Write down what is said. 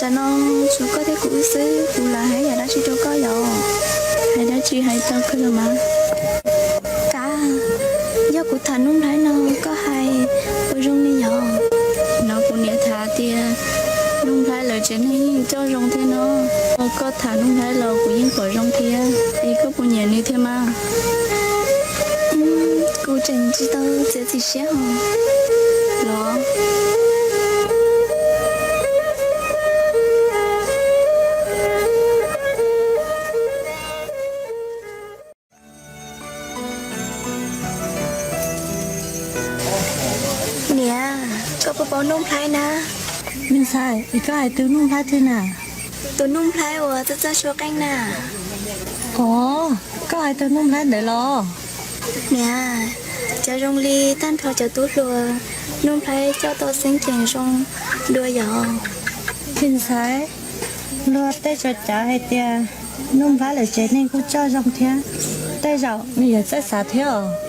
No tshuav koj thiab kuv wb xwb, kuv lam hais yam dab tsi rau koj yom? Hais dab tsi hais tau kawg los mas. Kav, yog kuv tham Nuj Nplhaib no koj hais puas zoo li yom? No kuv niam tham tias Nuj Nplhaib lawv tsev neeg yeej coj zoo thiab no. Koj tham Nuj Nplhaib los kuv yeej pom zoo thiab, es koj puas nyiam nws thiab mas? Kuv tseem tsis tau txiav txim siab hos. Los Niam, koj puas paub Nuj Nplhaib na? Me ntxhais, es koj hais tus Nuj Nplhaib twg na? Tus Nuj Nplhaib uas txawj txawj suab qeej na. Os, koj hais tus Nuj Nplhaib ntawd los? Niam, cov zoo li tag nrho cov tub hluas Nuj Nplhaib coj tau xeeb ceem zoo dua yom. Me ntxhais, luag tej tsa cav hais tias Nuj Nplhaib lawv tsev neeg kuj coj zoo thiab, tej zaum nws yog txawj xav thiab os.